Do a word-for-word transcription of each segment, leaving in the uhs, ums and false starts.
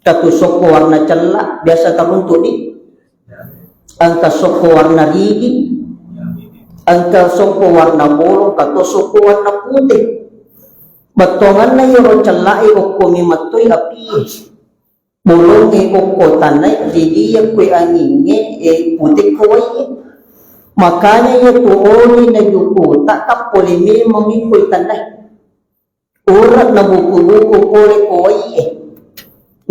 Katu sokko warna cella, biasa taruntu di. Engka sokko warna ridi, engka sokko warna bolong, katu sokko warna pute. Bettuanganna iyaro cella e okko mi mettoi api e. Bolongnge okko tanae, jadi iya kue angingnge, eh, pute ko waie. Makanya iya tu oli na jukuta, tak pole memang iko tanae. Ura na buku-buku pole ko waie.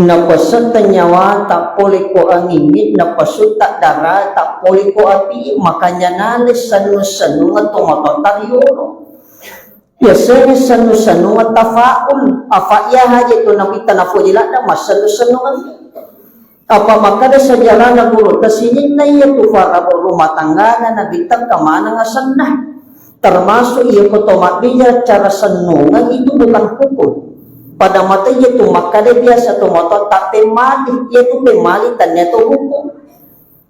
Na pasetta nyawa tak pole ko angingnge, na pasutta dara tak pole ko api. Makanya nale sennu-sennunga to matotta riolo. Yasengnge sennu-sennunga tafaul. Afa iya haja tu nabitta nafoji ladda massennu-sennunga. Apa makkeda sejarahna gurutta, sininna iya tu farabung rumah tanggana nabitta kemanang asenna. Termasuk iya ko to mabbija cara sennunga itu bukan hukum. Pada mata iya tu makkeda biasa to moto tak pemmali, iya tu pemmali tania to hukum.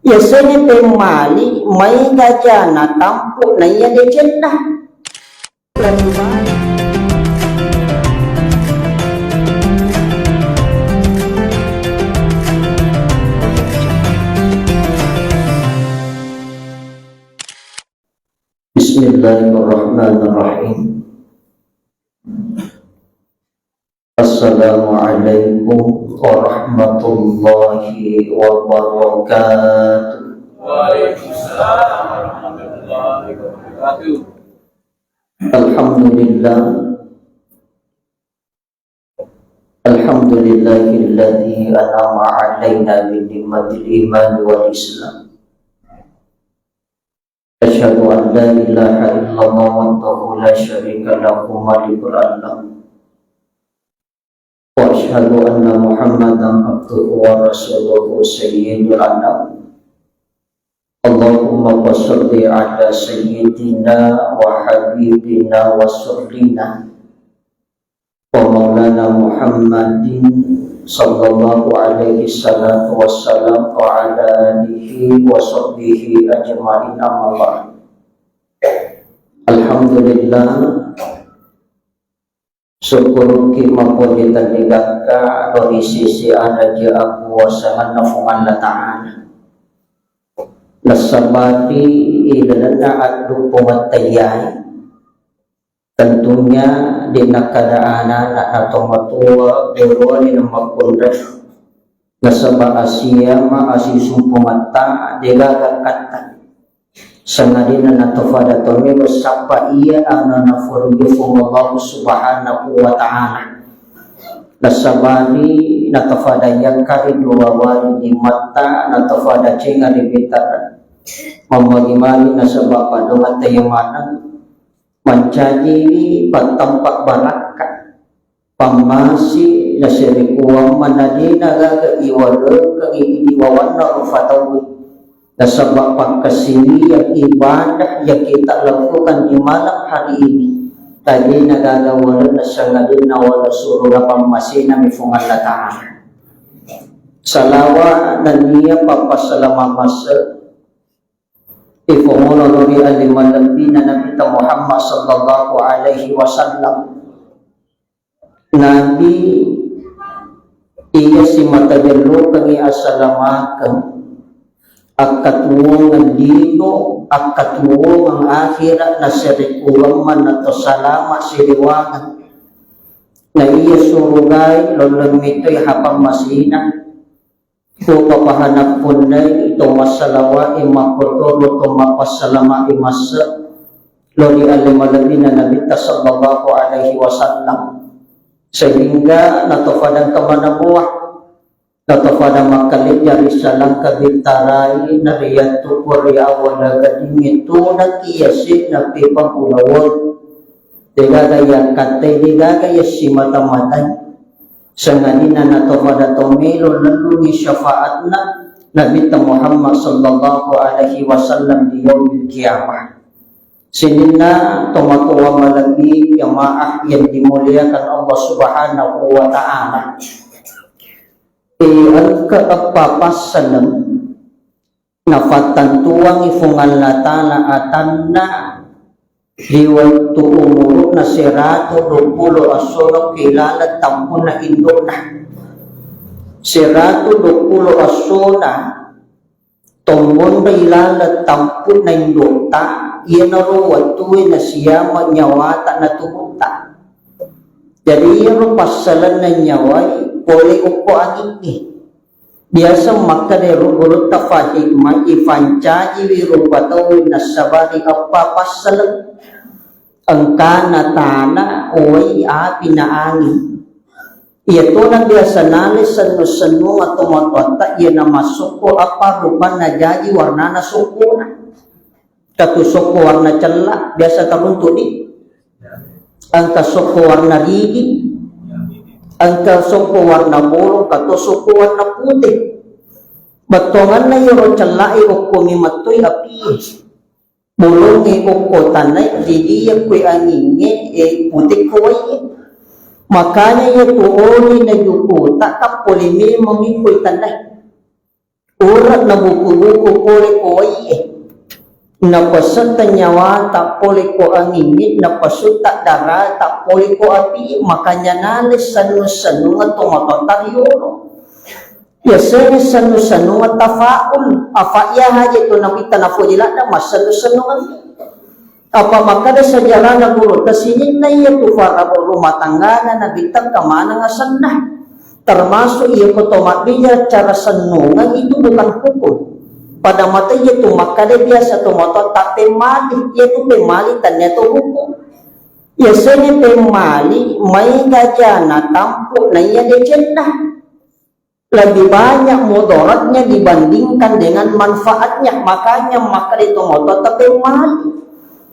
Yasengnge pemmali, maega jana tampu na iya decenna. Bismillahirrahmanirrahim. Assalamualaikum warahmatullahi wabarakatuh. Waalaikumsalam warahmatullahi wabarakatuh. Alhamdulillah. Alhamdulillahilladzi an'ama 'alaina bi ni'matil iman wal islam. Asyhadu an la ilaha illallah wahdahu la syarika lahu malikul alam. Wa asyhadu anna Muhammadan abduhu wa rasuluhu sayyidul anam. Allahumma salli ala sayyidina wa habibina wa rasulina wa maulana Muhammadin sallallahu alaihi salatu wassalam wa ala alihi wa sahbihi ajma'in, amma ba'd. Alhamdulillah, sukkuruki mappoji tenni gakka ri sisi araja akuasangenna Puang Allah Ta'ala. Nassabati ilalenna adduppungetta iyae. Tentunya de' nakkeda ana'-ana' na tomatoa, beroni na makkunrai. Nasaba asiama asisumpungetta degaga katta. Sangadinna natofada tomelo sappa iya anu nafuruju Puang Allah Subhanahu wa Ta'ala. Nasabani natofada yakka ri dua wali ni'matta, natofada cenga ri bitara. Mammagi-magi nasaba padongatta iya maneng. Mancajiwi pattampa barakka, pammasi nasirikuang manadina gaga iwalekengi idi wawanna rufa tauwe. Nasaba pakkasiwiyang ibadah yang kita lakukan di malam hari ini, tadina gaga walenna sangadinna wala suruga pammasina mi Puang Allah Ta'ala. Salawa nennia pappasalama mase Ifongono ri ale malebbina Nabitta Muhammad sallallahu alaihi wasallam. Nabi iya simata jellokengi asalamakeng, akkatuwongeng lino, akkatuwongeng akhirat, nasirikuang manna to salama siriwangeng. Na iya surugai lollong mitoi hapang masina. Rupa pahana punnai to massalawa'i makkotoro to mappassalama'i masse lo ri ale malebbina Nabitta sallallahu alaihi wasallam, sehingga natofadang kemana mua, natofadang makkalejja ri salangka bitarai na riyattu ri awala gadingnge tunaki yase'na pepang ulawoi. Degaga yakkattai, degaga yassimata-matai. Sangadinna natofada to melo lellungi syafaatna Nabitta Muhammad sallallahu alaihi wasallam di yaumil qiyamah. Sininna tomatoa malebbi jamaah yang dimuliakan Allah Subhanahu wa Ta'ala. E, engka eppa passaleng nafattantuangi Puang Allah Ta'ala atanna di wettu umuru'na seratu duappulo esso ki laleng tampunna indo'na. Seratu duappulo essona to monro ilaleng tampu'na indo'ta, iyanaro wettue nasiama nyawata na tubu'ta. Jadi iyaro passalenna nyawai pole okko angingnge. Biasa makkeda ro gurutta fahikmai, ifancajiwi rupa tau nassabari eppa passaleng. Engkana tana, wai, api na anging. Iyatona biasa nale sennu-sennunga tomatoatta iyana massokko eppa rupanna jaji warnana sokkona. Engka tu sokko warna cella, biasa taruntu'ni. Engka sokko warna ridi, engka sokko warna bolong, engka to sokko warna pute. Bettuanganna iyaro cella'e okkomi mettoi apie. Bolongnge okko tanae, ridi yakko angingnge, e, pute ko waie. Makanya iyatu oli najukuta kappole memeng iko tanae. Ura nabuku-buku pole ko waie. Napasetta nyawata pole ko angingnge, napasutta darata pole ko api, makanya nale sennu-sennunga tomatoatta riyolo. Yasengnge sennu-sennunga tafaul, afa iya haja tu nabitta nafoji ladda massennu-sennunga. Apa makkeda sejarahna gurutta, sininna iyatu farabung rumah tanggana nabitta engka maneng asenna. Termasuk iyako to mabbija cara sennungeng itu bukan hukum. Pada mata iyatu makkeda biasa tomatoatta pemmali, iyatu pemmali tennia to hukum. Yasengnge pemmali maega jana tampu naiya decenna. Lebih banyak mudaratnya dibandingkan dengan manfaatnya. Makanya makkeda tomatoatta pemmali.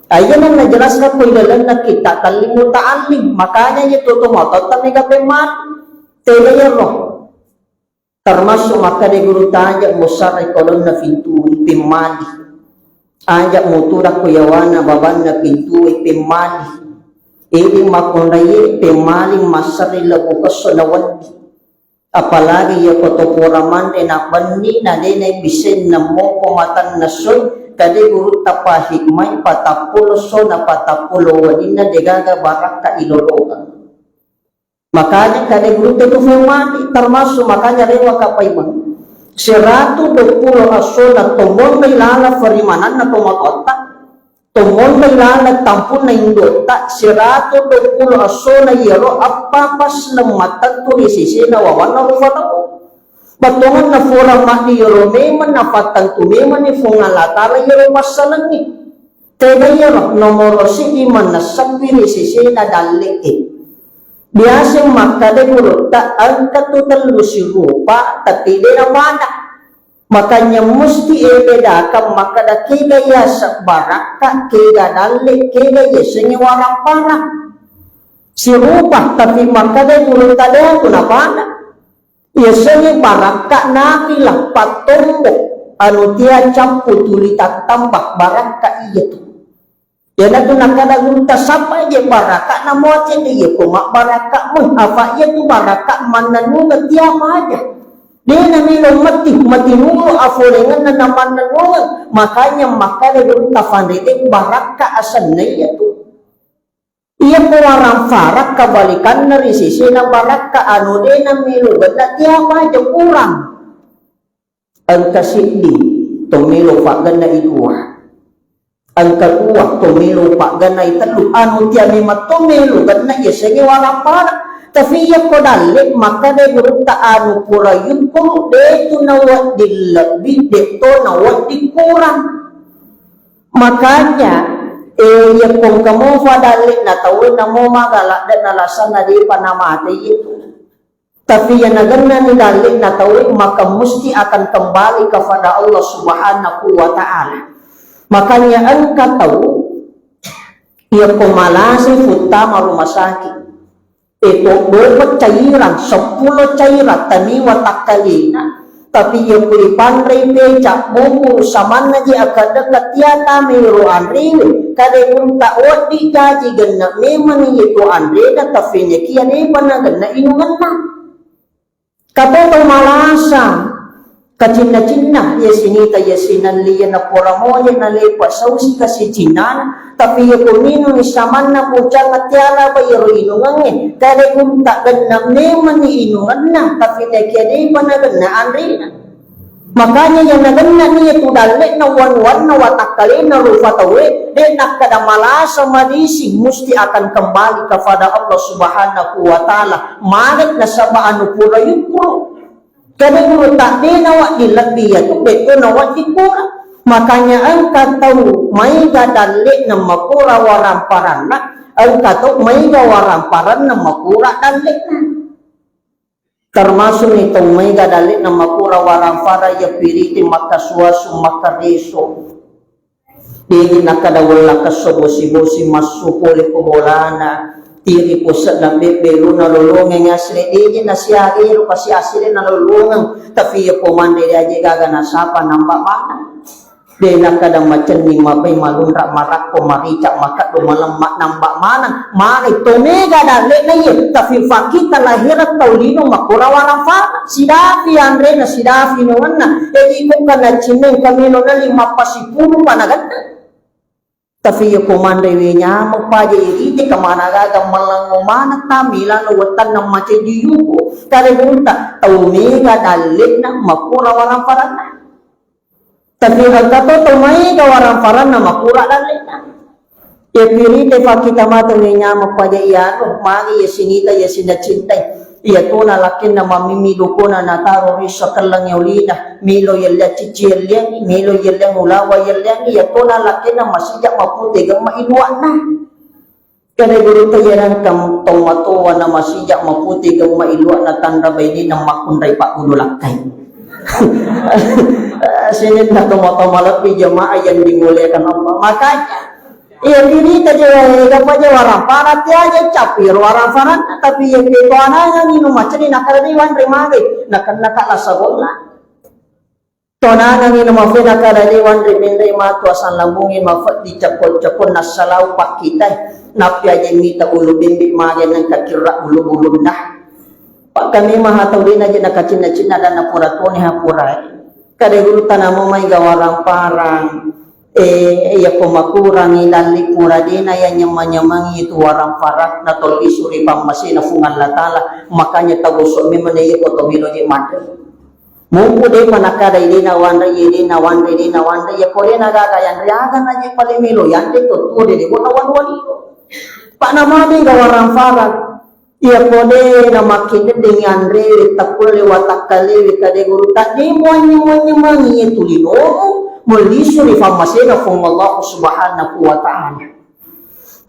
Aiyana najelaskan ko ilalenna kitab Tallim Muta'allim. Makanya iyatu tomatoatta mega pemmali. Tega iyaro. Termasuk makkeda gurutta, aja musarai kodonna pintu pemmali. Aja muturang ko yawana babanna pintu pemmali. Idi makkunraie pemmali massarri lebu kesso na wedding. Apalagi iyako to pura manre na benni na de na bissai nemmoko matanna soi, kade gurutta pahikmai patappulo esso na patappulo weddinna degaga barakka ilolongeng. Makanya kade gurutta itu pemmali, termasuk makanya rewa kapaimeng. Seratu duappulo essona to monro ilalang farimananna tomatoatta. To monro ilalang tampunna indo'ta, seratu duappulo essona iyaro eppa passaleng mattentu ri sesena wawanna rupa tau. Bettuanganna fura maddi iyaro memeng nafattentu memenni Fuang Allah Ta'ala iyaro passalengnge. Tega iyaro nomoro siddi mannessappi ri sesena dalle'e. Biasa makkeda gurutta engka tu tellu sirupa, tapi de napada. Makanya musti e bedakan makkeda kega yaseng barakka, kega dalle, kega yasengnge warang parah. Sirupa, tapi makkeda gurutta de tu napada. Yasengnge barakka nafilah pattombo, anu tea cappu tuli tattamba barakka iyatu. Iyanatu nakkeda gurutta, sappa je barakka na muaceng, iyako mabbarakka mui. Apa iyatu barakka mannennungeng tea maja. De namelo matti, matinulo afolengenna na mannennungeng. Makanya makkeda gurutta, fanrede barakka asenna iyatu. Iyako warang parah kabalikanna ri sesena barakka, anu de namelo genna tea maja kurang. Engka siddi to melo paggenna i dua. Engka dua to melo paggenna i tellu. Anu tea memang to melo genna yasengnge warang parah. Tapi iyako dalle makkeda gurutta anu pura yukkuru de tu nawedding lebbi, de to nawedding kurang. Makanya, eh, iyako engka mofa dalle na tau namo maga ladde na lasanna depa namate itu. Tapi iya nagennani dalle'na tauwe, maka musti akan kembali kepada Allah Subhanahu wa Ta'ala. Makanya engka tau, iyako malase futtama rumah sakit, e, tobbo cairan, seppulo cairan, taniwa takkalena, tapi iyako ipanrei peca, buburu, samanna je akadekka tiatame ro anrewe, kade unta wedding jaji genne memang iyatu anrena, tapi nakia depa nagenna inungenna. Kato to malasa, Kacinna-cinna, iya sinita, iya sinelli, iya napura moje nalepa sausi kasi cinnana, tapi iya ko minungi samanna pucang tiala ba iyaro inungengnge, kada gurutta genna memanni inungenna, tapi nakia depa nagenna anrena. Makanya iya nagenna ni iya tu dalle'na wan-wanna watakkalena rufa tauwe, de nakkada malasa madising, musti akan kembali kepada Allah Subhanahu wa Ta'ala. Mage nasaba anu pura yukkuru. Kada gurutta de nawedding lebbi iyatu, de to nawedding kura. Makanya engka tau maiga dalle'na makura waramparanna, engka tau maiga waramparanna makura dalle'na. Termasuk ni tau maiga dalle'na makura waramparang iya pirite makkasuasu makkareso. Deje nakkada wella kesso bosi-bosi massu pole ko bolana, tiri pose'na bebbe luna lolongeng asli, deje nasiaga ero pasi asli nalolongeng, tapi iya ko manre de aje gaga nasapa namba maneng. De nakkada macenning mapai malunra marakko marica makaddo malemma namba maneng, mare to mega dalle'na iye, tapi fakkita lahireng tau lino makura warampara, sidapi anrena, sidapi nongenna, jadi ko kana cinneng kamelo nali mappasipulu panagadde. Tapi iya ko manre we nyameng paja irite kemana gaga mellengo maneng tamilano wettanna maceji yuko. Kare gurutta tau mega dalle'na makura waramparanna. Tapi engka to tau mega waramparanna makura dalle'na. Iya pirite fakkita matu we nyameng paja iyaro, magi iya sinita iya sinna cintai. Iya tona lakkenna mamimmi dukona nataro ri sakellengnge ulina, melo yelleang cicci yelleangngi, melo yelleang ulawa yelleangngi, iya tona lakkenna masija mapute gemma iluanna. Kada gurutta iya nangka tau matoa na masija mapute gemma iluanna tanra bainena makkunrai pabbulu lakkai. Sininna tau matoa malebbi jamaah yang dimuliakan Allah. Makanya, iya, pirita je, ega paja warampara tiaja, cappiro waramparanna, tapi iya pe toanangangi nu maceni nakada de wanre mage, nakenna ka lasa golla. Toanangangi nu mafe nakada de wanre menre matu asang lambungi mafeddi cekko-cekko nassalau pakkitai, nappi aja mita ulu bembe mage nengka kirra bulu-bulunna. Pakka memang hatau de naje nakacinna-cinna dan napura tone hapura. Kada gurutta namo mai ga warampara. Eh, iya ko makurangi lalli pura dena iya nyamang-nyamangi tu warampara na tolli suri pammasena Fuang Allah Ta'ala. Makanya tau gosok memang iya ko to melo je manre. Mumpu de pa nakada dena wanre, iya dena wanre, dena wanre, iya ko dena gaga yanre, aga na je pale melo yanre to tuo de de ko na wanu wali. Pak nama de ga warampara. Iya ko de namakkeddeddengngi anrewe, takkulle watakkalewe, kade gurutta de muanynyemang-nyemangi iya tu linomu, mellisu ri fammasena Fuang Allah Subhanahu wa Ta'ala.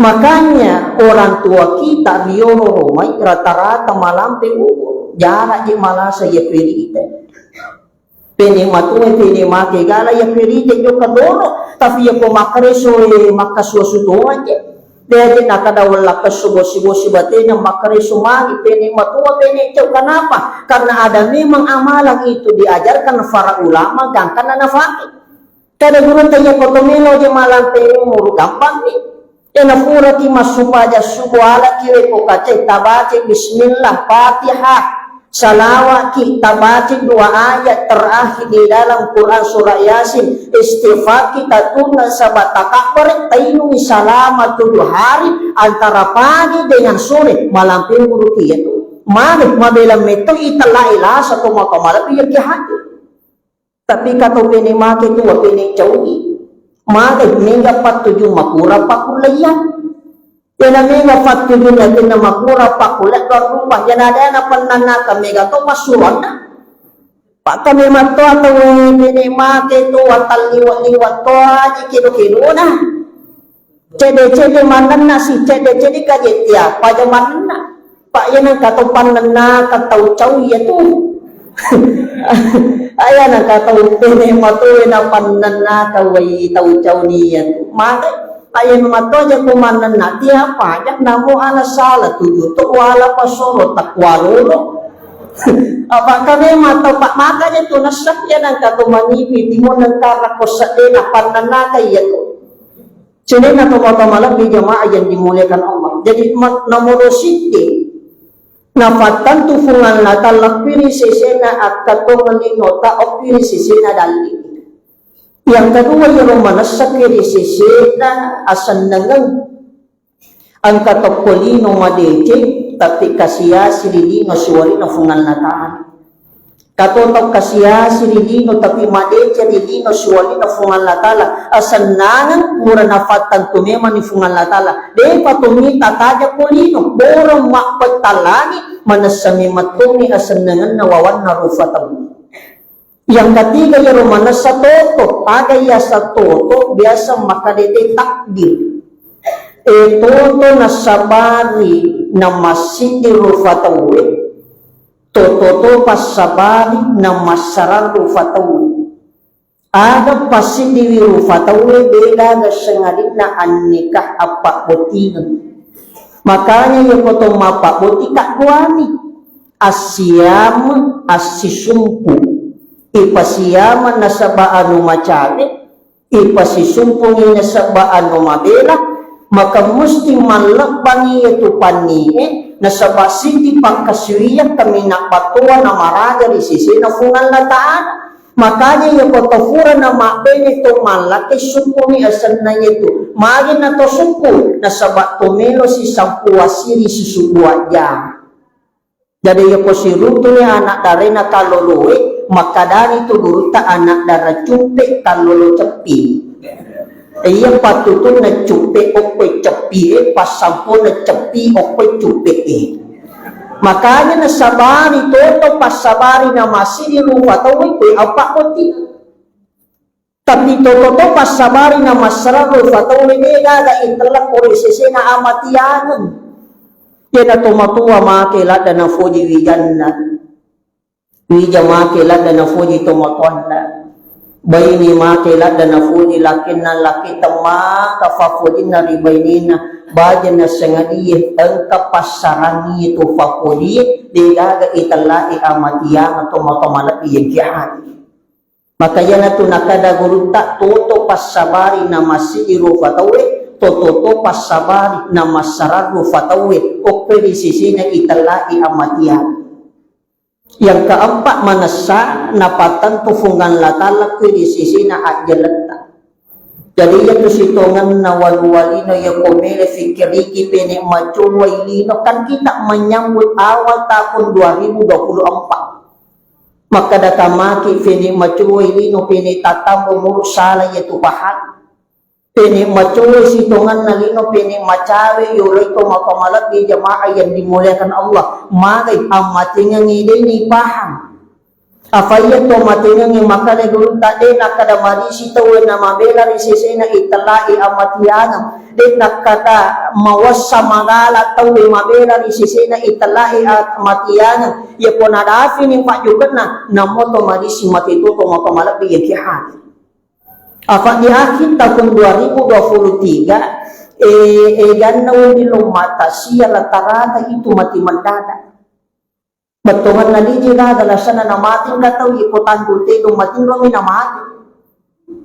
Makanya orang tua kita riolo romai rata-rata malampe umur, jarak je malasa iya perite. Pene matoa, pene mate gala iya perite jokka doro, tapi iya ko makkareso e makkasuasu toa je. De aje nakada wella kesso bosi-bosi batena makkareso magi pene matoa, pene cau. Kenapa? Karena ada memang amalan itu diajarkan para ulama gangkanna nafake. Kada gurutta iya ko to melo je malampe umur gampang ni. Ena puraki massupaja subuh alaki we ko kace tabace bismillah, Fatihah, salawaki tabace dua ayat terakhir di dalam Quran surah Yasin, istighfarki tatunna saba takabbere, tainungi salama tujuh hari antara pagi dengan sore, malampe uruki iyatu. Mane mabela metto itellai lasa to maka malebbi yaki hati. Tapi kato pene make tu wa pene caui. Mage mega pattuju makura pakkulleian. Iyana mega pattuju natinna makura pakkulle dua rupa. Iyana dena pennannaka mega to passuranna. Pakka memang to atau pene make tu wa talliwa-liwa to aji kilo-kilona. Cedde-cedde manenna si, cedde-cedde kajettia, paja manenna. Pak, iya nengka to pannennaka tau cau iya tu. Aya nengka tau pene matoe na pannennaka wai tau cau ni iya tu. Maka, aya matoja ku mannenna, tiap paja namo ala sala tuju to wala pasoro takwalolo. Apa kame mata pak maka je tu nasab iya nengka to manipi timun nengka rako sedde na pannennaka iya tu. Sininna tomatoa malebbi jamaah yang dimuliakan Allah. Jadi, ma-, nomoro siddi, Nafattantu Puang Allah Ta'ala okki ri sesena akkatongeng linota, okki ri sesena dalli. Yang kedua, iyaro manessaki ri sesena asennengeng. Engka tokko lino madeceng, tapi kasi-asi ri lino siwalina Puang Allah Ta'ala. Kato tau kasi-asi ri lino, tapi madeceng ri lino siwalina Puang Allah Ta'ala. Asennangeng pura nafattantu memanni Puang Allah Ta'ala. Depa to mita taja ko lino, borong mappettalani, manessa memettongi asennangenna wawanna rufa tau. Yang ketiga, iyaro manessa toto. Aga iyasa toto? Biasa makkeda te takdir. E, toto nassabari namassiddi rufa tauwe, toto to passabari namassarang rufa tauwe. Aga passiddiwi rufa tauwe, degaga sengadinna annikah appabbottingeng. Makanya iyako to mappabbotting kadduani. Assiameng, assisumpu. Ipasiameng nasaba anu macawe, ipasisumpungi nasaba anu mabela, maka musti mallebbangi iyatu pannie, nasaba siddi pakkasiwiyang kaminang battoa namaraja ri sesena Puang Allah Ta'ala. Makanya iyako to pura namabbene to mallakkai, sumpuni asenna iyatu. Magi na to sumpu? Nasaba to melo sisampu asiri sisubbu ajja. Jadi, iyako siruntu'i anak darena kalloloe, makkadani tu gurutta, anak dara cuppe, kallolo ceppi. Iya pattutunna cuppe okkoe ceppi e, passampona ceppi okkoe cuppe e. Makanya nasabari toto, passabari namasiri rupa tauwe, kue apa koti. Tapi toto to passabari namassarang rufa tauwe, degaga itellakko ri sesena amatiangeng. Iyana tomatoa make ladda nafoji wijanna. Wija make ladda nafoji tomatoanna. Baine make ladda nafoji lakkenna, lakke temmaka faffojinna ri bainena. Baja nasengadie engka passarangi tu faffojie, degaga itellai amatiangeng tomatoa malebbi yang kiamat. Maka iyanatu nakada gurutta, toto passabari namassiri rufa tauwe, toto to passabari namassarang rufa tauwe, okkoe ri sesena itellai amatiangeng. Yang keempat, manessa napattentu Puang Allah Ta'ala okkoe ri sesena ajjaletta. Jadi, iyatu sitongenna walu-walino iyako mele fikkiriki pene macuwai lino, kan kita menyambut awal tahun dua ribu dua puluh empat. Makkada tamaki pene macuwai lino, pene tatambo muru sala iyatu pahang. Pene macuwai sitongenna lino, pene macawe yoloi tomatoa malebbi jamaah yang dimuliakan Allah. Magai ammatengengi deni pahang. Apa iya to matengengi makkada gurutta, de nakkada marisi tauwe namabela ri sesena itellai amatiangeng. De nakkada mawessa magala tauwe mabela ri sesena itellai amatiangeng. Iyako nadafini pajjukenna, namoto marisi mate to tomatoa malebbi yang kiamat. Apa di akhir tahun dua ribu dua puluh tiga, eh, eh, ganna undi lommata sia rata-rata itu mati mendadak. Bettuanna liji gaga lasana namati engka tau iko tanggul tedong matinromi namati.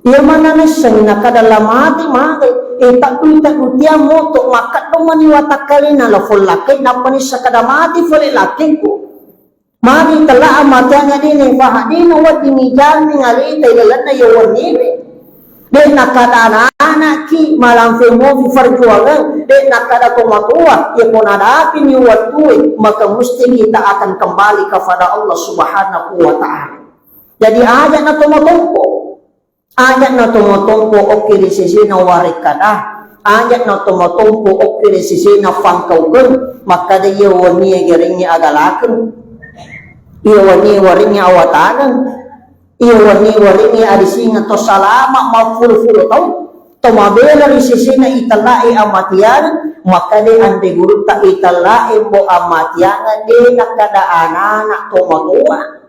Iya mana nesseng nakada la mati magai. Eh, takku takku tiang moto makkaddong mani watakkalina la follakke nappa nissa kada mati fole lakkengku. Magi tella amatiangeng dini, fahaddina weddingngi jamming alita ilalenna iya wenniwe. De nakkada ananaki malampe mopi perjuangan, de nakkada tomatoa, iyako nadapini wettue, maka musti kita akan kembali kepada Allah Subhanahu wa Ta'ala. Jadi, aja na tomatompo. Aja na tomatompo okki ri sesena warekkada, aja na tomatompo okki ri sesena pangkaukeng, makkada iya wennie gerengngi agalakeng, iya wennie warengngi awatangeng, iya wennie warengngi adisingeng to salama mappulo-pulo taung, to mabela ri sesena itellai amatiangeng, makkada anre gurutta itellai mbo amatiangeng, de nakkada anana tomatoa.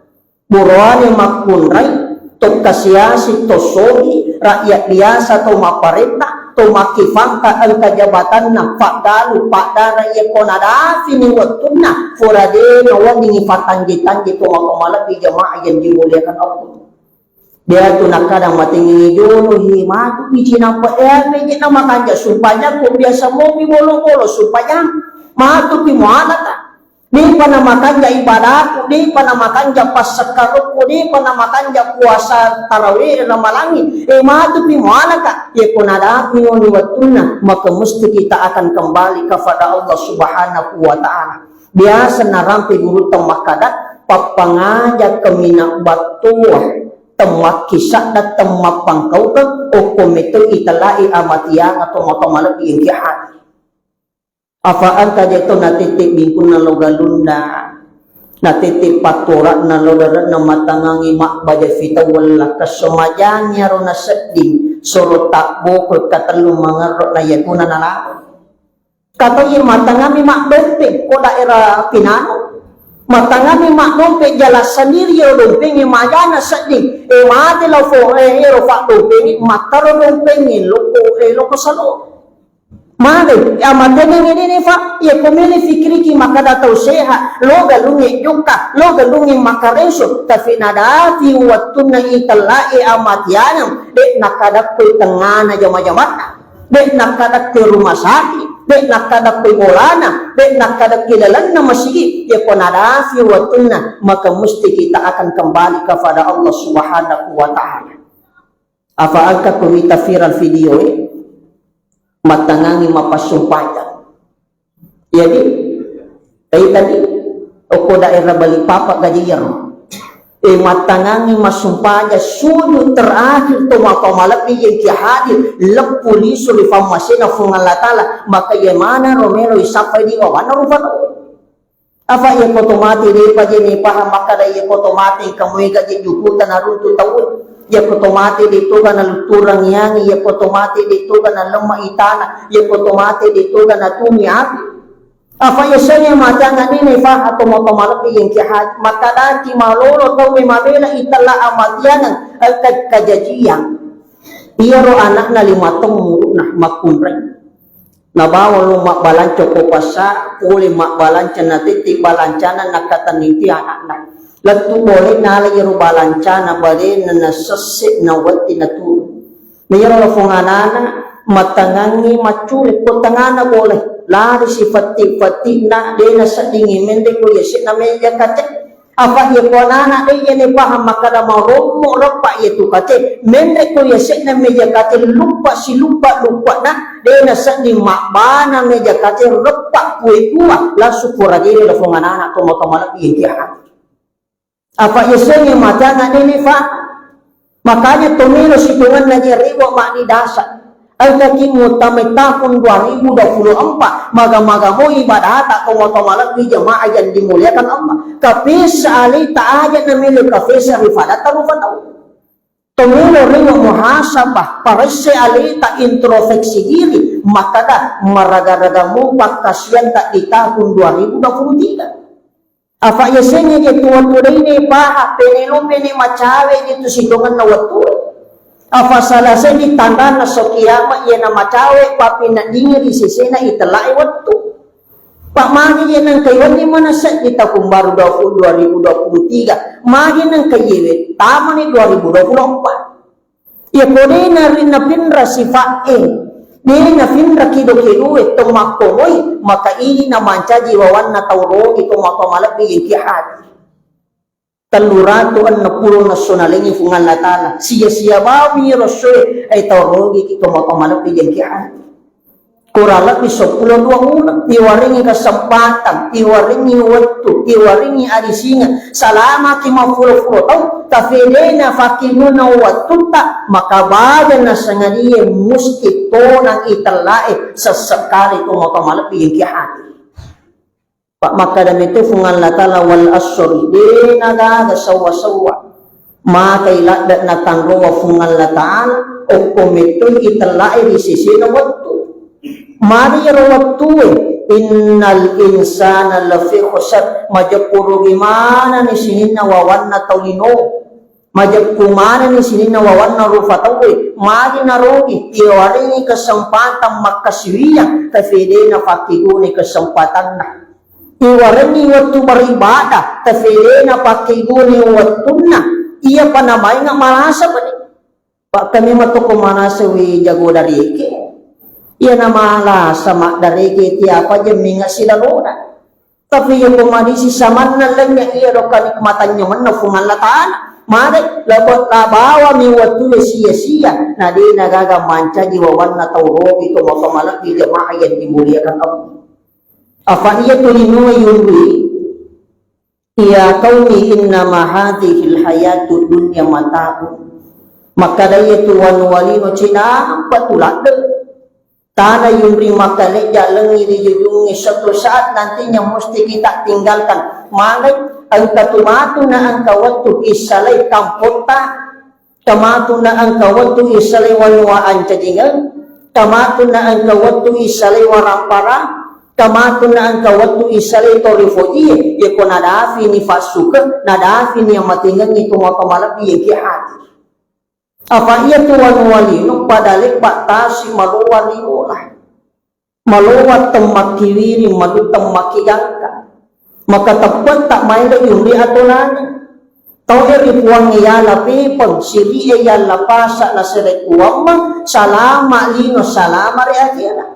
Buroane makkunrai, tokkasiasi, tossogi, rakyat biasa, to mapparenta, to makkifangka engka jabatanna, paggalu, paddara, iyako nadafini wettunna, pura de naweddingngi patanje-tanje to mappamalebbi jamaah yang dimuliakan Allah. Deatu nakkada matengngi jolo, he, matupi cinampe, eh, apa je na makanja sumpajang, ko biasa mopi bolo-bolo sumpajang, matupi mualata. De'pa namakanja ibadahku, de'pa namakanja passekkarukku, de'pa namakanja puasa tarawih ramalangi. Eh, matupi mualaka. Yako nadapi oni wettunna, maka musti kita akan kembali kepada Allah Subhanahu wa Ta'ala. Biasa narampe gurutta makkada, pappangaja kemina battoa, temmakkisadda, temmappangkaukeng, okko metoi itellai amatiang atau matoa malebbi engki hadir. Afa engka je to natette bingkunna lo galunna, natette pattora'na lo dare'na, mattangangi mabbaja fitawwella, kessomajangi aro nasedding, soro tabboko katellu mangerro na yatuna nalako. Katoje mattangammi maddompeng ko daerah Pinano. Mattangammi maddompeng jalan sendiri ero dompengnge majana sedding. Eh, mate lao fo, eh, ero fa dompengnge, mattaro dompengnge, loko, eh, loko salo. Mate, ya matene ngedene fa, ya ko mele fikiriki makkada tau sehat, lo galungnge jokka, lo galungnge makkareso, tapi nadapi wettunna itellai amatianeng, de' nakkadakkoi tengngana jama-jamanna. De' nakkadakkoi rumah sakit, de' nakkadakkoi bolana, de' nakkadakkoi lalenna masigi, yako nadapi wettunna, maka musti kita akan kembali kepada Allah Subhanahu wa Ta'ala. Afa engka ko mita viral video e, mattangangi mappassumpajang. Jadi, tadi, okko daerah Balikpapan gaji iyaro. Eh, mattangangi massumpaja sujud terakhir to matoa malebbi engki hadir, leppu lisu ri fammasena Fuang Allah Ta'ala, maka iya mana ro melo isappai di wawanna rupa tau. Afa iya ko to mate de'pa je ni paham makkada iya ko to mate engka muega je jukuta naruntu tau. Iya ko to mate de' toga nalutturang iangi, iya ko to mate de' toga nalemma itana, iya ko to mate de' toga natumi api. Afa yasengnge matiangeng nene fa atau matoa malebbi engki hadir. Makkadaki malolo tauwe mabela itella amatiangeng, eh, ka-, kajajiang. Iyaro anakna lima taung umuru'na makkunrai. Nabawa lo mabbalanca ko pasa, pole mabbalanca natette balancana nakkatennipi anakna. Lettu bole nala iyaro balancana barena nasesse nawetti naturu. Na iyaro lafong anana mattangangngi maccule ko tengngana bole. Lari sifatti-fattinna de' naseddingngi menre ko yase'na meja kace. Afa iya ko anana de' iya ne paham makkada marommo reppa iya tu kace. Menre ko yase'na meja kace luppa siluppa luppana de' nasedding mabbana meja kace reppa kue dua langsung pura gere lafong anana to matoa malebbi engki hadir. Afa yasengnge matiangeng nene fa. Makanya tomelo sitongenna je riwa mani dasa. Engkaki mutamai tahun dua ribu dua puluh empat, maga-maga mo ibadata ko matoa malebbi jamaah yang dimuliakan Allah. Kapesa alita aja namelo kapesa ri fadatta rupa tau. Tomelo riwa muhasabah, paresse alita introspeksi diri, makkada maraga-raga mo pakkasiatta di tahun dua ribu dua puluh tiga. Afa yasengnge je tuwa-tuwa de'ne paha, pene lo pene macawe je tu sitongenna wettu. Afa salaseni tanranna so kiama iyana macawe papinneddingi ri sesena itellae wettu. Pa magi je nengkai wenni manessa di tahun baru dua puluh, dua ribu dua puluh tiga, magi nengkai yewe tamani dua ribu dua puluh empat. Iya ko de' nari-, napinra sifa'e, de' nafinra kido-kidoe to makkomoi, maka idi namancaji wawanna tau rogi to matoa malebbi engki hadir. Tellu ratu enneng pulo nesso nalengi Fuang Allah Ta'ala. Sia-sia bawang iyaro essoe, ai tau rogi ki to matoa malebbi engki hadir. Kurang lebih seppulo dua uleng, iwarengngi kesempatan, iwarengngi wettu, iwarengngi adisingeng, salamaki mappulo-pulo taung, tafedena fakkiguna wettutta, maka baja nasangadie musti tonang itellae sessekkali to matoa malebbi engki hadir. Pa makkada meto Fuang Allah Ta'ala, "Wal asri," de' nagaga sewwa-sewwa. Makai ladde' natanrowa Fuang Allah Ta'ala, okko mettoi itellae ri sesena wettu. Magi ero wettue, "Innal insana lafi khusr," majeppu rugi manenni sininna wawanna tau lino. Majeppu manenni sininna wawanna rupa tauwe, magi narugi, iwarengngi kesempatan makkasiwiyang, tafedena fakkiguni kesempatanna. Iwarengngi wettu beribadah, tafedena fakkiguni wettunna, iyapa namainga malasa pani. Pakkami matoko manasewi jago dareke. Iyana malasa maddareke tiapa jemminga silalona. Tapi iya ko madisi samanna lennya iya do kanikmatannya menna Puang Allah Ta'ala. Mare laba-, labawami wettu sia-sia, na de nagaga mancaji wawanna tau rogi to maka malebbi jamaah yang dimuliakan Allah. Apa iya tu linoe yurwi? Ya qaumi innama hadzihil hayatud dunya mata'un. Makkada iya tu wanuwa lino cinampa tu ladde. Tana yunri makkalejja lengngi ri jujungnge, suatu saat nantinya musti kita tinggalkan. Mangai engka tu matu na engka wettu issalai kampotta, tamatu na engka wettu issalai wanuwa ancajingeng, tamatu na engka wettu issalai waramparang, tamatu na engka wettu issalai to ri fojie, yeko nadafini fassuke, nadafini amatingengngi tu maka malebbi yeki hadir. Apa iya tu wanuwa lino pada lebba tasi malowa riola. Malowa temmakkiwiring, malu temmakkigangka. Maka teppetta maelo yunri atonana. Tau e ri Puang yala pepeng, siri e yalla pasa na sere kuwamma, salama lino, salama ri akhirat.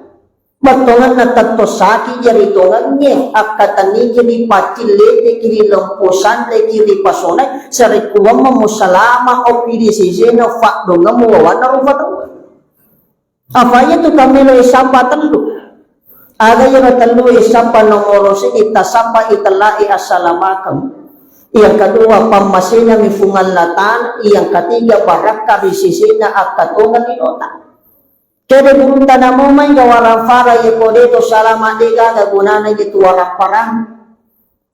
Bettongenna tetto saki jari tongengnge, akkatenni ki ri paccillete ki ri lempu sanre ki ri pasonai, sere kuwamma musalama opi di sisena faddongeng muwawanna rupa tau. Apa iya tu kamelo e sappa tellu? Aga iyaro tellu e sappa nomoro siji tasappa itellai assalamakeng. Yang kedua, pammasena mi Puang Allah Ta'ala. Yang ketiga, barakka ri sisena akkatongeng linota. Kede gurutta namo mai ga warang fara ye kode to salama de gaga gunana je tu warang parang.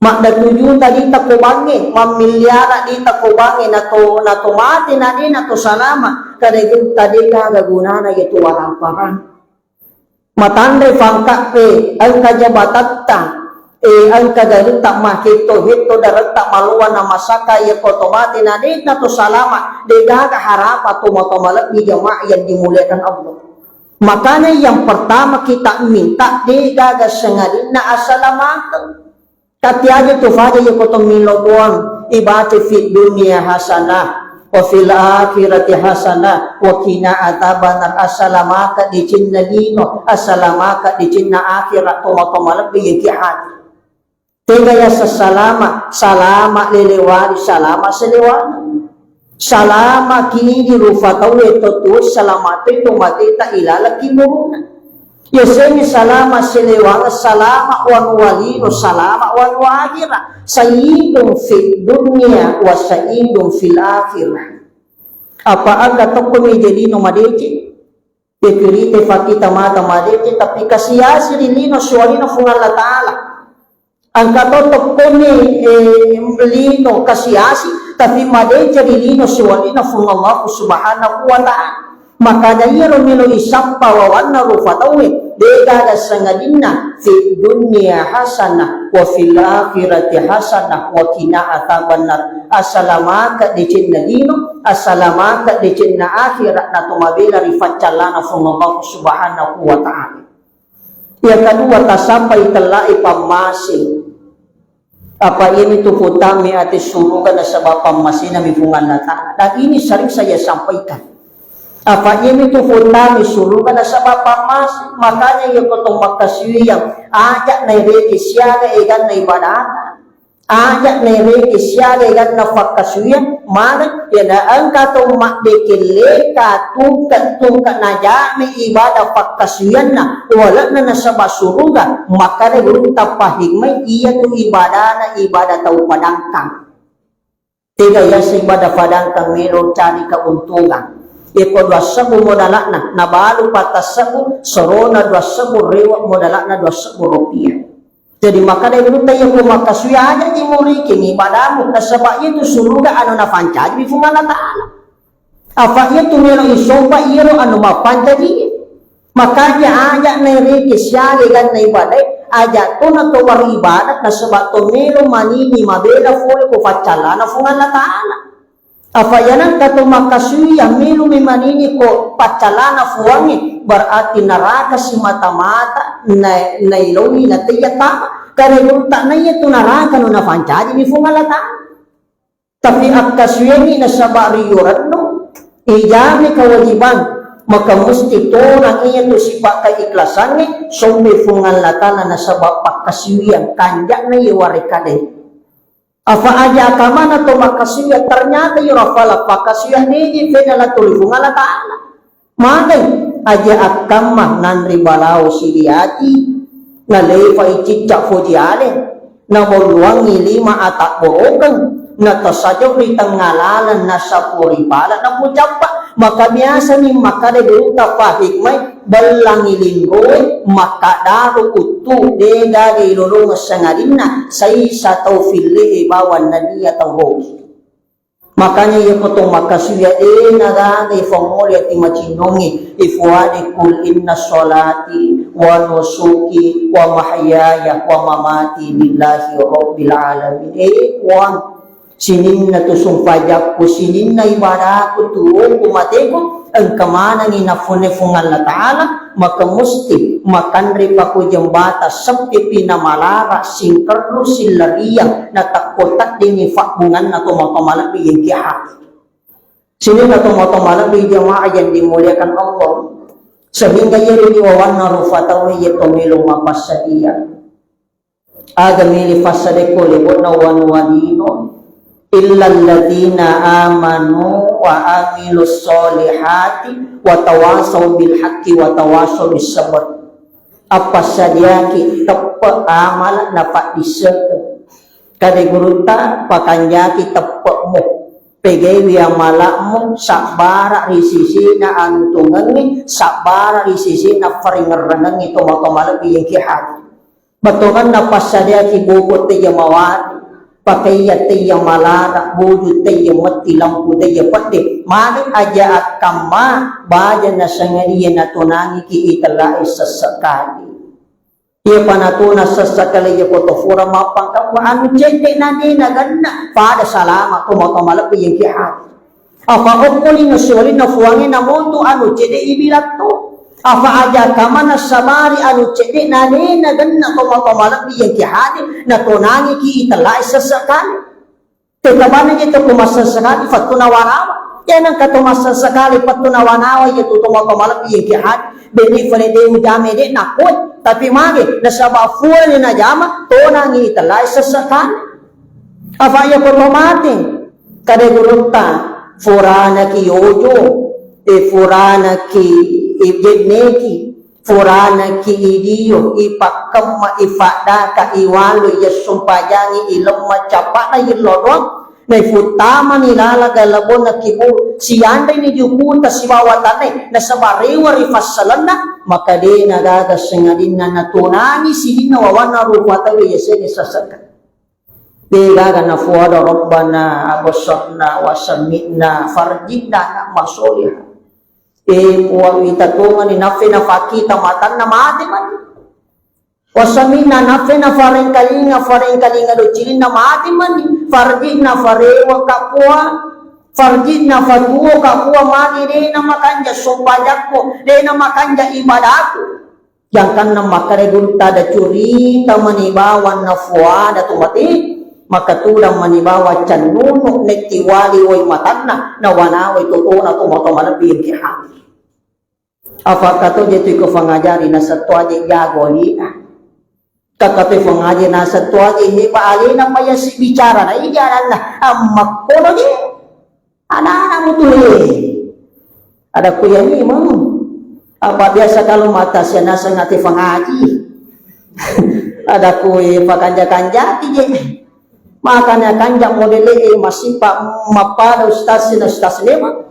Maddatujuta dita ko bangnge, mammiliara dita ko bangnge, nato, nato mate na de nato salama, kada gutta de gaga gunana ye tu warang parang. Matanre fangkappe, engka jabatatta, e, engka garutta mahetto-hetto daretta malowa na masaka ye ko to mate na de nato salama, de gaga harapa to mato malebbi jamaah yang dimuliakan Allah. Makanya yang pertama kita minta de gaga sengadinna asalamakeng. Katiaja tu faja yako to milo Puang, ibaca fid dunya hasanah, wa fil akhirati hasanah, wa qina adzabannar. Asalamaka di cinna lino, asalamaka di cinna akhirat, toma-toma lebbi yaki hati. Tega yaseng salama, salama lelewari, salama selewana. Salama kidi rufa tauwe to tuwe, salama to mateta ilaleng kimuruna. Yasengnge salama selewang, salama wanuwa lino, salama wanuwa akhira. Saidun fid dunya wa saidun fil akhirah. Apa aga tokko meja lino madeceng? Pekirite fakkita mata madeceng, tapi kasiasi ri lino siwalina Puang Allah Ta'ala. Engka to tokkoni, eh, lino kasiasi, tapi madeceng ri lino siwalina Puang Allah Subhanahu wa Ta'ala. Makanya iyaro melo isappa wawanna rufa tauwe, degaga sangadinna fid dunya hasanah wa fil akhirati hasanah wa qina adzabannar. Asalamaka decenna lino, asalamaka decenna akhirat, nato mabela ri faccallana Puang Allah Subhanahu wa Ta'ala. Yang kedua, tasampai tellai pammase. Apa iyami tu futami ati suruga nasaba pammasena mi Puang Allah Ta'ala. Dan ini sering saya sampaikan. Apa iyami tu futami suruga nasaba pammase. Makanya iya ko to makkasuwiyang aja naireke siaga eganna ibadata. Aja naireke siaga eganna fakkasuwiyang, maneng, iyana engka to maddekelleka tungke-tungke najame ibadah fakkasuwiyanna, wale'na nasaba suruga, makkada gurutta pahikmai, iyatu ibadana ibadah tau padangkang. Tega yaseng ibadah padangkang melo cari keuntungan. Eko dua sebbu modala'na, nabalu patasebbu, serona dua sebbu, rewe modala'na dua sebbu rupiah. Jadi makkada gurutta, iya ko makkasui aja imuriking ibadamu, nasaba itu suruga anu napancaji mi Puang Allah Ta'ala. Apa iya tu melo isompa iyaro anu mapancaji. Makanya aja naireke siaga ganna ibadae, aja to nato beribadah nasaba to melo manini mabela pole ko faccallana Puang Allah Ta'ala. Apa yanangka to makkasuwiyang melo mi manini ko paccalana Puangnge, berarti naraka simata-mata na-, nailowi nateyya tama. Karena gurutta naiya tu naraka no napancaji mi Puang Allah Ta'ala. Tapi akkasuwiyangngi nasaba riyo rennu, ijami kewajiban, Maka musti tonang iya tu sifat keikhlasangnge, sombe Fuang Allah Ta'ala nasaba pakkasiwiang kanja'na iya warekade. Afa aja akamana to makkasiwiang, ternyata iyaro fala pakkasiwiang neji fena la tuli Fuang Allah Ta'ala. Magai aja akkamma nanri balao siliati, nalefai cicca foji ale, nabolluangngi lima atabborokeng, natasajau ri tengnga laleng nasapuri pala napucappa. Maka biasani makkada gurutta fahikmai, bellangi linroe, makkadaru uttu, degaga ilolongeng sangadinna saisa tau fille'e bawang nennia tau rogi. Makanya iya ko to makkasiwiang, eh, nagaga ifangoli ati macinnongi, ifuade, "Qul inna sholati wa nusuki wa mahyaya wa mamati lillahi rabbil alamin." Eh, Puang, sininna tu sumpajakku, sininna ibadaku, tuoku, mateku, engka manengi nafune Fuang Allah Ta'ala, maka musti makanre pakujeng bata, seppipi namalara, singkerru, silleriang, natakko teddingi fabbunganna tomatoa malebbi yengki hati. Sininna tomatoa malebbi jamaah yang dimuliakan Allah. Sehingga iyaro riwawanna rufa tauwe iya to melo mapassadia. Aga meli fassadekko lebokna wanuwa lino, illalladzina amanu wa amilus solihati wa tawasau bil haqqi wa tawasau bis sabr. Appassadiaki teppe amala napaddissengeng. Kade gurutta, pakanjaki teppe'mu. Pegaiwi amala'mu, sabbara ri sisina antungengngi, sabbara ri sisina faringerrengengngi tomatoa malebbi yengki hati. Bettuanna passadiaki boko tejja mawari, pakaiya tejja malara, boju tejja metti, lampu tejja pedde, magi aja akkamma baja nasangadia natonangiki itellae sessekali. Iya panatona sessekali iya koto fura mappangkappu anu cedde na de nagenna pada salama tomatoa malebbi yengki hati. Afa okkoni nasiwalinna Fuangnge namontu anu cedde ibilatto. Afa aja kamana sabari anu cedde na de nagenna tomatoa malebbi yengki hati natonangiki itellae sessekali. Tetabanna je to ko massessekali fattu nawanawa. Iya nengka to massessekali fattu nawanawa iya tu tomatoa malebbi yengki hati. Beni fale de ujame de nakoi. Tapi mage nasaba furani najama tonangi itellae sessekali. Afa iya ko to mate, kade gurutta, furanaki yojo, e furanaki ijenneki, furanaki idio, ipakkemma, ifaddaka, iwalu, iyessumpajangi, ilemma cappa'na yillo doang, naifuttamani lala galebonna kiburu, sianreni jukuta sibawa tanai, nasaba rewa ri fassalenna, maka de nagaga sengadinna natonangi sininna wawanna rupa tauwe yasene sessekka. Degaga nafuada Rabbana absarna wa sami'na farji'na na'mal sholiha. E Puang, ita tongani naffe nafakkita matanna mate mani. Wa sami'na naffe nafarengkalinga, farengkalinga docilinna mate mani. Farji'na farewa ka Puang. Farji'na fatuo ka Puang magi de namakanja sompajakku, de namakanja ibadahku. Jangkanna makkeda gurutta, ada curita mani bawang nafuada tu mate, maka tudang mani bawang cannunu netti wali wai matanna, nawanawai totona tomatoa malebbi engki hati. Apa kato je tu iko fangajari nasatto aje jago alina. Kakato fangaji nasatto aje heba alina paya si bicara na ija ananna. Amma kono je. Anak-anak mutu he. Ada ku yani mau. Apa biasa kalau mata sia naseng ati fangaji. Ada ku pakanja-kanjaki je. Makanya kanja modele e masipa mappada ustaz sina ustaz lema.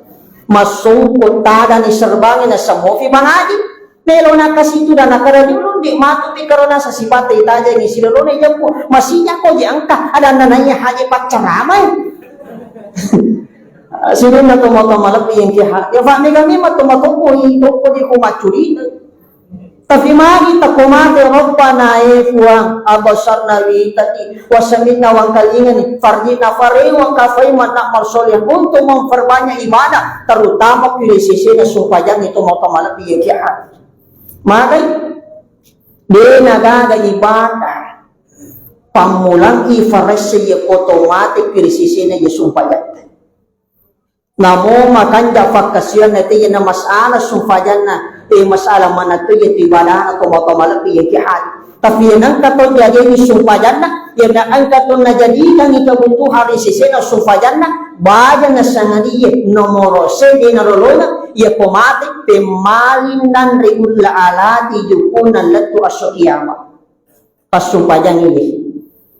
Masungku tada ni serbangi na semofi fangaji. Melo nakasitu dan nakara dulu di matu pi karona sasipate itaja ni silolone jeppu. Masinya ko je engka ada nananya haji paccaramai. Sininna tomatoa malebbi engki ha-, ya fa mega memang tomatoa ko i, toko di ko maccurita. Tapi magi tako mate, Rabbana, e Puang, abasarna witaki, wasaminna wangkalingani, farjina farewa kafai manna malsoleh untuk memperbanyak ibadah, terutama pile sesena sumpajangi tomatoa malebbi engki ha. Magai, de nagaga ibadah pammulang ifaresse ye koto mate pile sesena ye sumpajatta. Namo makanja fakkasiwiang na tejena masalah sumpajanna, eh, masalah mana tu iya tu ibadana to matoa malebbi iya ki hadi. Tapi iya nengka to jaji sumpajanna, iya na engka to najadikangi kebutuhan ri sesena sumpajanna, baja nasangadie nomoro seddi na lolona, iya ko mate pemmaling nanre ulla alati jukunna lettu asso kiamat. Passumpajang ini.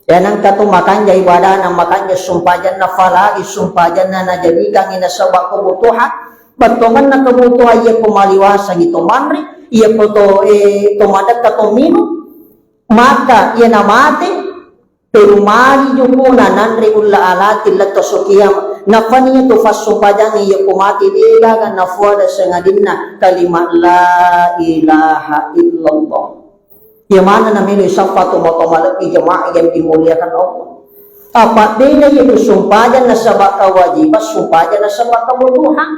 Ya nengka tu makanja ibadana, makanja sumpajanna, falagi sumpajanna najadikangi nasaba kebutuhan, bettongenna kebutuhan iya ko maliwasangi to manre, iya ko to, eh, to madekka to minum, maka iya namate, pemmali jukuna nanre ulla alati letto so kiamat. Nafani tu fassumpajang iya ko mate de gaga nafuada sengadinna kalimat la ilaha illallah. Iya mana namelo saffa to matoa malebbi jamaah yang dimuliakan Allah. Apa beda iya tu sumpajang nasaba kewajiban, sumpajang nasaba kebutuhan.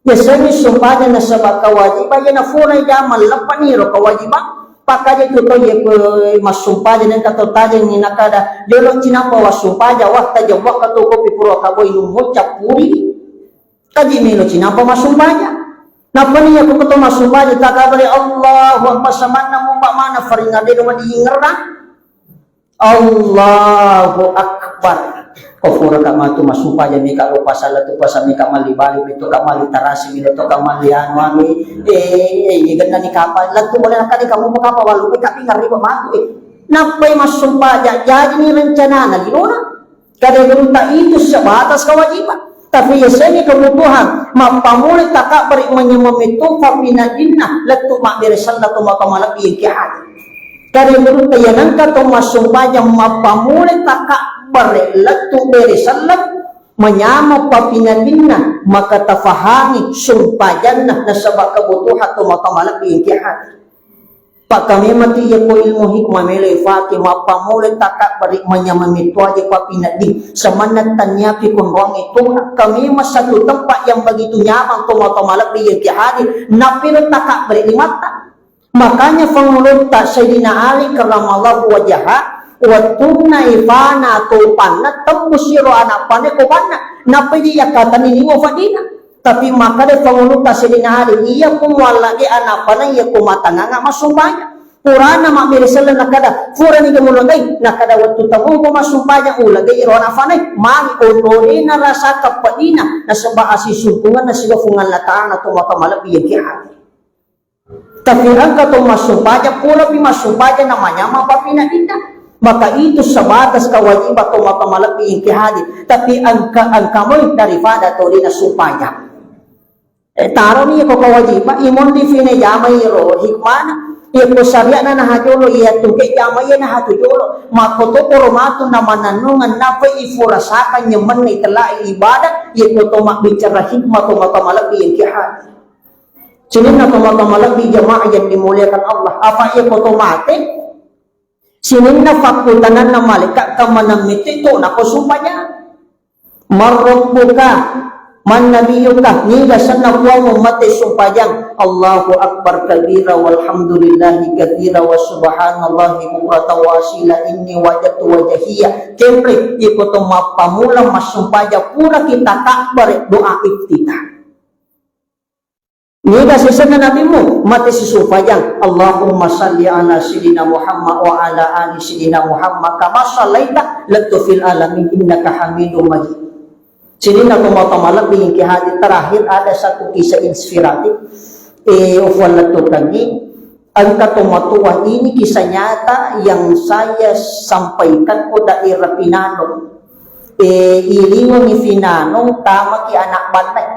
Biasanya sumpajang nasaba kewajiban, iya nafura jama leppani ro kewajiban. Pakkaja tu to iya pe massumpajang nengka to tajeng ni nakada, jolo cinapa wassumpajang, wah tajeng wah katu kopi pura kaboi nu mucca puri. Kaji melo cinapa massumpajang. Napani iya ko to massumpajang takabari Allahu Akbar samanna mumba mana faringa de dua diingerang. Allahu Akbar. Ko fura ka matu massumpajang mika lupa salah tu pasang mika mali bali itu ka mali tarasi mika to ka mali anu ami. Eh, eh, iya genna ni kapal. Latu boleh nakali kamu apa kapal walu ka pingar riba matu. Eh, nappai massumpajang jadi ni rencana na di lona. Kada gurutta itu sebatas kewajiban. Tapi yasengngi kebutuhan, mappamulai takabbere manyameng metto papinadinna lettu mabbere selleng to matoa malebbi engke hadir. Kada gurutta yanengka to massumpajang mappamulai takabbere lettu bere selleng manyameng papinadinna, maka tafahangi sumpajanna nasaba kebutuhan to matoa malebbi engke hadir. Pakkamemati iya ko ilmu hikmah melo ifake mappamulai takabbere manyameng metto aja papinaddi. Samanna tanniapi konroang itu kamemang satu tempat yang begitu nyaman to matoa malebbi yang ki hadir. Napelo takabbere limatta. Makanya fangulutta Sayyidina Ali karramallahu wajhahu wettunna ifana topanna tembus iro anak panai ko panna. Nappa idi yakkatenni liwa faddina. Tapi makkeda pangulutta Sayyidina Ali, iya ku muallage ana panai iya ku matanganga massumpajang. Purana mabbere selleng nakkeda, purani ga mullagai? Nakkeda wettu tamuko massumpajang, ulagai ro ana panai, magi onrona rasa keppedina, nasaba asisumpungenna siga Puang Allah Ta'ala to matoa malebbi yang ki hadir. Tapi engka to massumpajang, purapi massumpajang namanyameng papinadinna. Maka itu sebatas kewajiban to matoa malebbi yang ki hadir. Tapi engka, engka moi daripada tolina sumpajang. Eh, taroni ko kewajiban, imon di fine jamai ro hikmana. Iya ko syariatna naha jolo, iya tungke jamai iya naha tu jolo. Makko to poro matu na manannungeng napai ifurasakang nyamenni telai ibadah, iya ko to mabbicara hikmah to matoa malebbi yang ki hadir. Sininna to matoa malebbi jamaah yang dimuliakan Allah. Apa iya ko to mate? Sininna fakkutananna malaika kamanang mette to nako sumpajang. Man rabbuka? Man nabiyyuka? Niga senna puammu mate sumpajang. Allahu akbar kabira walhamdulillahi katsira wa subhanallahi bukratan wa asila inni wajadtu wajhiya. Kemre iko to mappamula massumpajang pura kita takbare doa iftitah. Niga sisenna nabimu mate sisumpajang, Allahumma salli ala Sayyidina Muhammad wa ala ali Sayyidina Muhammad kama sallaita lettu fil alamin innaka Hamidum Majid. Sininna to matoa malebbi yang ki hadir terakhir ada satu kisah inspiratif. Eh, ufuan lettu kagi, engka to matoa ini kisah nyata yang saya sampaikan ko daerah Pinanong. Eh, ilingongi Pinanong tamaki anak bannai.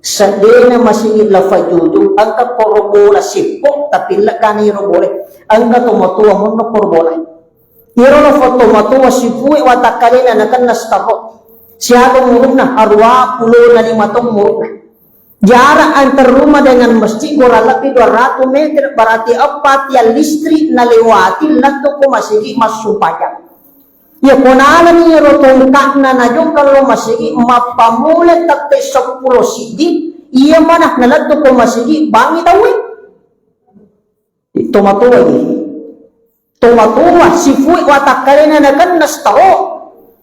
Seddena masigi la fajujung, engka koro bola sippo, tapi leggani ro bola. Engka to matoa monno koro bola. Iyaro lo foto matoa sipue watakkalena nakenna setahun. Siaga umurna, aruwa pulona lima taung umurna. Jarak antar rumah dengan masjid kurang lebih dua ratus meter, berarti eppa tiang listrik nalewati lettu ko masigi massumpajang. Iya ko nalani iyaro tongka'na najokka lo masigi mappamula tette seppulo siddi, iya mana nalettu ko masigi bangi tauwe. Tomatoa ini. Tomatoa sifue watakkalena nakenna setahun.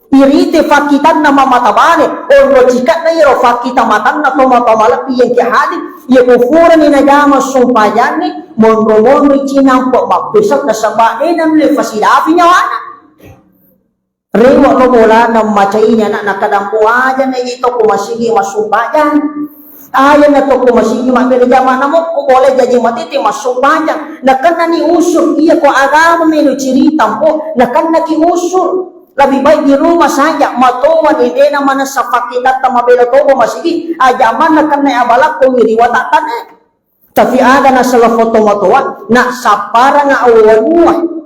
Irite fakkitanna mamata bale, onro cika'na iyaro fakkita matanna tomatoa malebbi engka hadir, iya ko furani najama sumpajangnge, monro-monro cinampe mabbesek nasaba de nanulle fasidapi nyawana. Rewe lo bolana macai ni anak nakadang, "Ko aja na ito ko masigi massumpajang." Aja na to ko masigi mabbere jama, namo ko boleh jaji matete massumpajang. Nakennani usur, iya ko agama melo cirita mpo, nakennaki usur. Lebih baik di rumah saja, matoa ni dena manessa fakkitatta mabela to ko masigi, aja manna kenna abalakko wiri watattane. Tapi aga nasala foto matoa, na sapparanga awanua.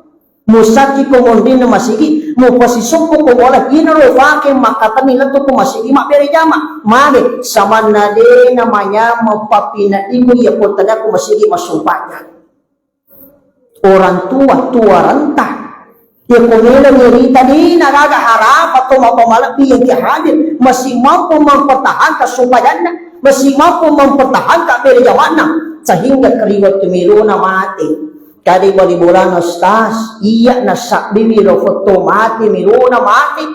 Musakki ko mondinna masigi, mupasisoppo ko bola, inaro fake makkatenni lettu ko masigi mabbere jama. Mage, samanna de namanyameng papinaddimu iya pottana ko masigi massumpajang. Orang tua, tua renta. Iya ko melo nyerita de nagaga harapa to mappamalebbi yang ki hadir, masih mampu mempertahankan sumpajanna, masih mampu mempertahankan bere jamanna, sehingga keriwat melona mate. Kade bali bolana, "Ustaz, iya nasabbiwi lo foto mate, melona mate."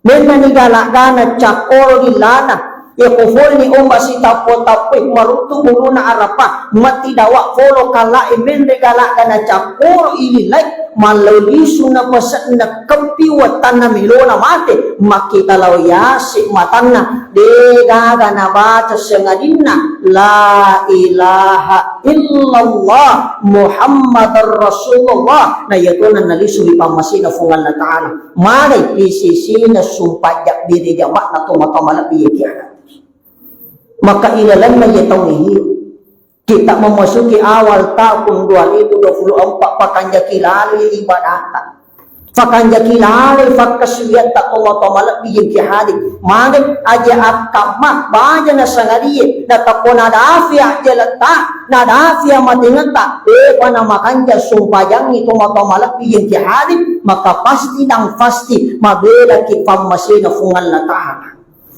Mennani galak-gana cakkoro lillana. Iya ko fole ni omba sitappo-tappoi maruttu uluna arapa, matti dawa folo kalla'e, menre galak-gana cakkoro ilillai, mallau lisu napase'na keppi wettanna melona mate, makkita lao yase matanna, de gaga nabaca sengadinna la ilaha illallah Muhammadar Rasulullah, na iyatona nalisu ri pammasena Fuang Allah Ta'ala. Magai ri sisina sumpajang bere jama'na tomatoa malebbi iya kiana. Maka ilalenna iya taung ihi, kita memasuki awal tahun dua ribu dua puluh empat, pakanjaki lale ibadata. Pakanjaki lale fakkasuwiatta tomatoa malebbi iya ki hadir. Magai aja akkamma baja nasangadie, natappo nadafi ajaletta, nadafi amatengetta, depa namakanja sumpajangngi tomatoa malebbi iya ki hadir, maka pasti dan pasti mabelaki pammasena Fuang Allah Ta'ala.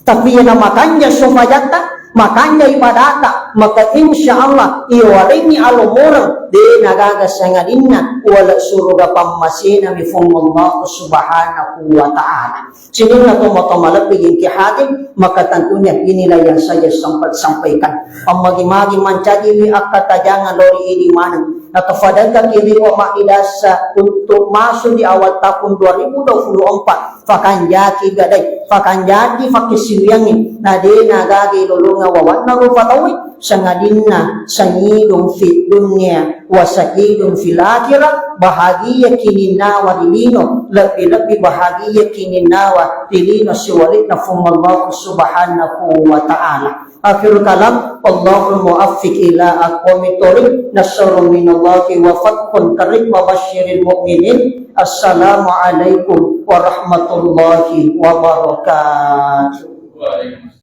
Tapi iya namakanja sumpajatta, makanja ibadata, maka insya Allah iya warengngi alomoreng, de nagaga sangadinna wala suruga pammasena mi Fuang Allah Subhanahu wa Ta'ala. Sininna tomatoa malebbi iya ki hadir, maka tentunya inilah yang saya sempat sampaikan. Pammagi-magi mancajiwi akkatajangan lao ri idi maneng. Natafadakka kiriwa maddidasa untuk masuk di awal tahun dua ribu dua puluh empat. Fakanjaki gadai, fakanjaki fakkasiwiangnge, na de nagaga ilolongeng wawanna rupa tauwe, sangadinna sa'idun fid dunya wa sa'idun fil akhirah, bahagia kininnawa ri lino, lebbi-lebbi bahagia kininnawa ri lino siwali'na Fuang Allah Subhanahu wa Ta'ala. Akhirul kalam, Allahul muwaffiq ila aqwamit thoriq, nasrun minallahi wa fathun qarib wa basyiril mu'minin. Assalamualaikum warahmatullahi wabarakatuh.